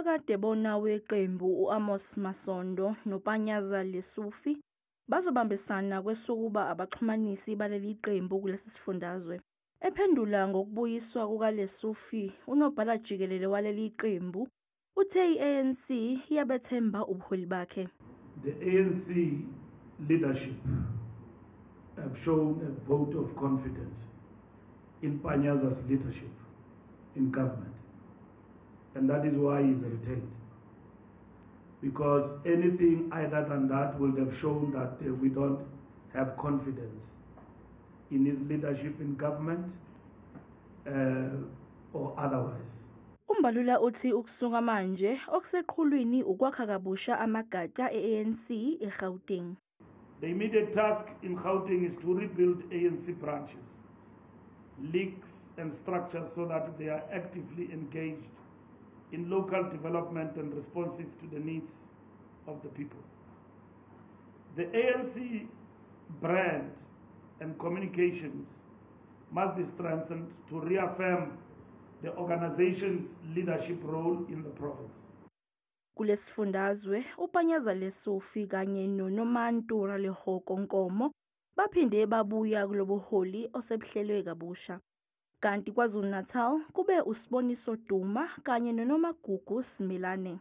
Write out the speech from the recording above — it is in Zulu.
Umakadebona weqembu u-Amos Masondo noPanyaza Lesufi bazobambisana kwesokuba abaxhumanisi baleli qembu kulesi sifundazwe. Ephendula ngokubuyiswa kukaLesufi, unobhala jikelele waleli qembu uthe i-ANC iyabethemba ubuholi bakhe. The ANC leadership have shown a vote of confidence in Panyaza's leadership in government. And that is why he's retained. Because anything other than that would have shown that we don't have confidence in his leadership in government or otherwise. UMbalula uthi ukusuka manje okuseqhulwini ukwakha kabusha amagatsha e-ANC eGauteng. The immediate task in Gauteng is to rebuild ANC branches, leagues and structures so that they are actively engaged in local development and responsive to the needs of the people. The ANC brand and communications must be strengthened to reaffirm the organization's leadership role in the province. Kulesifundazwe uPanyaza Lesufi kanye noNomantu Ralehoko Nkomo baphinde babuya kulobuholi osebuhlelwe kabusha. Kanti KwaZulu-Natal kube uSiboniso Duma kanye noNomagugu Simelane.